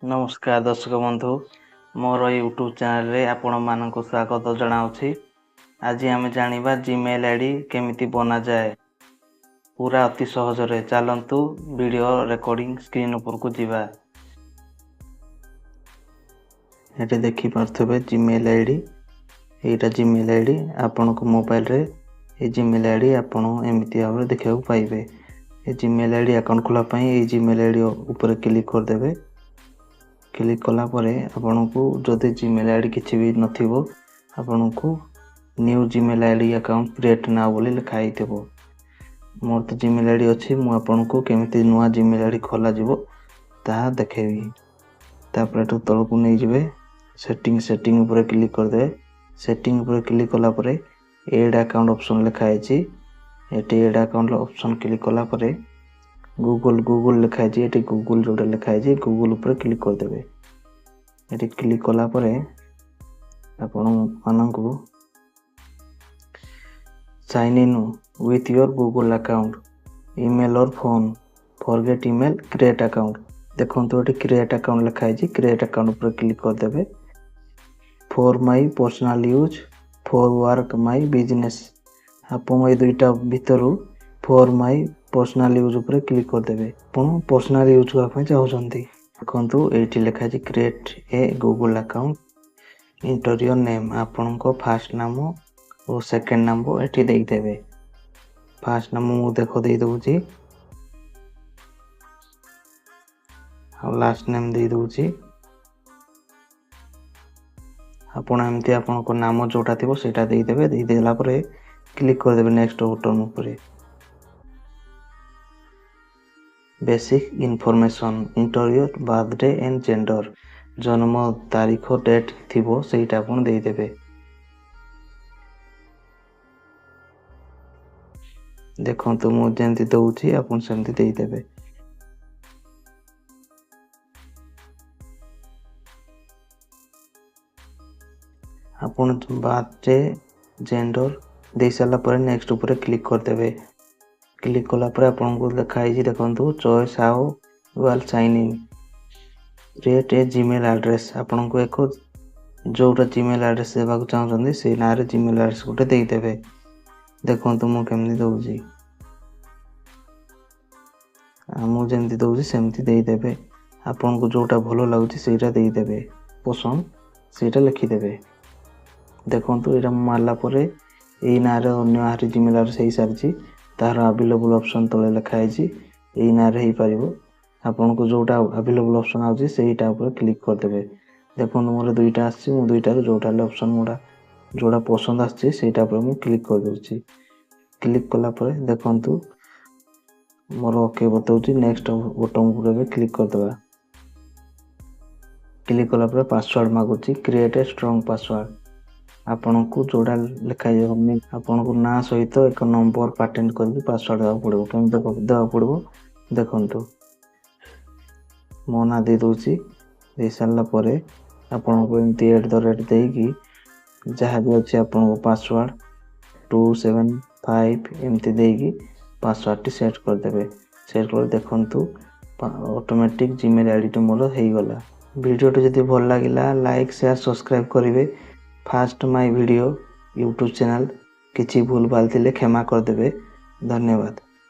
ନମସ୍କାର ଦର୍ଶକ ବନ୍ଧୁ, ମୋର ୟୁଟ୍ୟୁବ୍ ଚ୍ୟାନେଲରେ ଆପଣମାନଙ୍କୁ ସ୍ୱାଗତ ଜଣାଉଛି। ଆଜି ଆମେ ଜାଣିବା ଜିମେଲ୍ I D କେମିତି ବନାଯାଏ ପୁରା ଅତି ସହଜରେ। ଚାଲନ୍ତୁ ଭିଡ଼ିଓ ରେକର୍ଡ଼ିଂ ସ୍କ୍ରିନ୍ ଉପରକୁ ଯିବା। ଏଠି ଦେଖିପାରୁଥିବେ ଜିମେଲ୍ I D, ଏଇଟା ଜିମେଲ୍ I D. ଆପଣଙ୍କ ମୋବାଇଲରେ ଏଇ ଜିମେଲ୍ I D ଆପଣ ଏମିତି ଭାବରେ ଦେଖିବାକୁ ପାଇବେ। ଏ ଜିମେଲ୍ I D account ଖୋଲିବା ପାଇଁ ଏଇ ଜିମେଲ୍ I D ଉପରେ କ୍ଲିକ୍ କରିଦେବେ। କ୍ଲିକ୍ କଲା ପରେ ଆପଣଙ୍କୁ ଯଦି ଜିମେଲ୍ I D କିଛି ବି ନଥିବ, ଆପଣଙ୍କୁ new Gmail I D account create now ବୋଲି ଲେଖା ହେଇଥିବ। ମୋର ତ ଜିମେଲ୍ I D ଅଛି, ମୁଁ ଆପଣଙ୍କୁ କେମିତି ନୂଆ ଜିମେଲ୍ I D ଖୋଲାଯିବ ତାହା ଦେଖେଇବି। ତାପରେ ଏଠୁ ତଳକୁ ନେଇଯିବେ, ସେଟିଂ ଉପରେ କ୍ଲିକ୍ କରିଦେବେ। ସେଟିଂ ଉପରେ କ୍ଲିକ୍ କଲା ପରେ ଏଡ୍ ଆକାଉଣ୍ଟ ଅପସନ୍ ଲେଖା ହେଇଛି। ଏଠି ଏଡ୍ ଆକାଉଣ୍ଟ ଅପସନ୍ କ୍ଲିକ୍ କଲା ପରେ ଗୁଗୁଲ ଲେଖା ହେଇଛି। ଏଠି ଗୁଗୁଲ ଯେଉଁଟା ଲେଖା ହେଇଛି, ଗୁଗୁଲ ଉପରେ କ୍ଲିକ୍ କରିଦେବେ। ଏଠି କ୍ଲିକ୍ କଲା ପରେ ଆପଣମାନଙ୍କୁ sign in with your Google account, email or phone, forget email, create account. ଦେଖନ୍ତୁ ଏଠି କ୍ରିଏଟ୍ ଆକାଉଣ୍ଟ ଲେଖା ହେଇଛି, କ୍ରିଏଟ୍ ଆକାଉଣ୍ଟ ଉପରେ କ୍ଲିକ୍ କରିଦେବେ। For my personal use, for work my business, ଆପଣ ଏଇ ଦୁଇଟା ଭିତରୁ ଫର୍ my personal use ଉପରେ କ୍ଲିକ୍ କରିଦେବେ। ଆପଣ ପର୍ସନାଲ୍ ୟୁଜ୍ କରିବା ପାଇଁ ଚାହୁଁଛନ୍ତି। ଦେଖନ୍ତୁ ଏଇଠି ଲେଖା ହେଇଛି create a Google account, enter your name. ଆପଣଙ୍କ ଫାର୍ଷ୍ଟ ନାମ ଓ ସେକେଣ୍ଡ ନାମ ଏଠି ଦେଇଦେବେ। ଫାର୍ଷ୍ଟ ନାମ ମୁଁ ଦେଖ ଦେଇଦେଉଛି, ଆଉ ଲାଷ୍ଟ ନେମ୍ ଦେଇଦେଉଛି। ଆପଣ ଏମିତି ଆପଣଙ୍କ ନାମ ଯେଉଁଟା ଥିବ ସେଇଟା ଦେଇଦେବେ। ଦେଇଦେଲା ପରେ କ୍ଲିକ୍ କରିଦେବେ ନେକ୍ସଟ ବଟନ୍ ଉପରେ। Basic information, enter your birthday and gender, ଜନ୍ମ ତାରିଖ ଡେଟ୍ ଥିବ ସେଇଟା ଆପଣ ଦେଇଦେବେ। ଦେଖନ୍ତୁ ମୁଁ ଯେମିତି ଦଉଛି ଆପଣ ସେମିତି ଦେଇଦେବେ। ଆପଣ ବାର୍ଥଡେ ଜେଣ୍ଡର ଦେଇ ସାରିଲା ପରେ ନେକ୍ସଟ ଉପରେ କ୍ଲିକ୍ କରିଦେବେ। କ୍ଲିକ୍ କଲା ପରେ ଆପଣଙ୍କୁ ଲେଖା ହେଇଛି ଦେଖନ୍ତୁ choice how you are sign in, create a Gmail address. ଆପଣଙ୍କୁ ଏକ ଯେଉଁଟା ଜିମେଲ୍ ଆଡ୍ରେସ୍ ଦେବାକୁ ଚାହୁଁଛନ୍ତି ସେଇ ନାଁରେ ଜିମେଲ୍ ଆଡ୍ରେସ୍ ଗୋଟେ ଦେଇଦେବେ। ଦେଖନ୍ତୁ ମୁଁ କେମିତି ଦଉଛି, ମୁଁ ଯେମିତି ଦଉଛି ସେମିତି ଦେଇଦେବେ। ଆପଣଙ୍କୁ ଯେଉଁଟା ଭଲ ଲାଗୁଛି ସେଇଟା ଦେଇଦେବେ, ପସନ୍ଦ ସେଇଟା ଲେଖିଦେବେ। ଦେଖନ୍ତୁ ଏଇଟା ମୁଁ ମାରିଲା ପରେ ଏଇ ନାଁରେ ଅନ୍ୟ ଆହୁରି ଜିମେଲ୍ ଆଡ୍ରେସ୍ ହେଇସାରିଛି, ତାହାର ଆଭେଲେବୁଲ୍ ଅପସନ୍ ତଳେ ଲେଖା ହେଇଛି, ଏଇ ନାଁରେ ହେଇପାରିବ। ଆପଣଙ୍କୁ ଯେଉଁଟା ଆଭେଲେବୁଲ୍ ଅପସନ୍ ଆସୁଛି ସେଇଟା ଉପରେ କ୍ଲିକ୍ କରିଦେବେ। ଦେଖନ୍ତୁ ମୋର ଦୁଇଟା ଆସିଛି, ମୁଁ ଦୁଇଟାରୁ ଯେଉଁଟା ହେଲେ ଅପସନ୍ ଯେଉଁଟା ପସନ୍ଦ ଆସିଛି ସେଇଟା ଉପରେ ମୁଁ କ୍ଲିକ୍ କରିଦେଉଛି। କ୍ଲିକ୍ କଲା ପରେ ଦେଖନ୍ତୁ ମୋର ଓକେ ବତାଉଛି। ନେକ୍ସଟ ବଟନ୍ ଉପରେ ଏବେ କ୍ଲିକ୍ କରିଦେବା। କ୍ଲିକ୍ କଲା ପରେ ପାସୱାର୍ଡ଼ ମାଗୁଛି, କ୍ରିଏଟ୍ ଏ ଷ୍ଟ୍ରଙ୍ଗ ପାସୱାର୍ଡ଼। ଆପଣଙ୍କୁ ଯେଉଁଟା ଲେଖାଯିବ ଆପଣଙ୍କୁ ନାଁ ସହିତ ଏକ ନମ୍ବର ପାଟେଣ୍ଟ କରିକି ପାସୱାର୍ଡ଼ ଦେବାକୁ ପଡ଼ିବ। କେମିତି ଦେବାକୁ ପଡ଼ିବ ଦେଖନ୍ତୁ, ମୋ ନାଁ ଦେଇଦେଉଛି। ଦେଇସାରିଲା ପରେ ଆପଣଙ୍କୁ ଏମିତି ଏଟ୍ the rate ଦେଇକି ଯାହା ବି ଅଛି ଆପଣଙ୍କ ପାସୱାର୍ଡ଼ 275 ଏମିତି ଦେଇକି ପାସୱାର୍ଡ଼ଟି ସେଟ୍ କରିଦେବେ। ସେଟ୍ କରି ଦେଖନ୍ତୁ ଅଟୋମେଟିକ୍ ଜିମେଲ୍ ଆଇଡ଼ିଟି ମୋର ହେଇଗଲା। ଭିଡ଼ିଓଟି ଯଦି ଭଲ ଲାଗିଲା ଲାଇକ୍ ସେୟାର ସବସ୍କ୍ରାଇବ୍ କରିବେ। First my video YouTube channel, କିଛି ଭୁଲ ଭାଲ ଥିଲେ କ୍ଷମା କରିଦେବେ। ଧନ୍ୟବାଦ।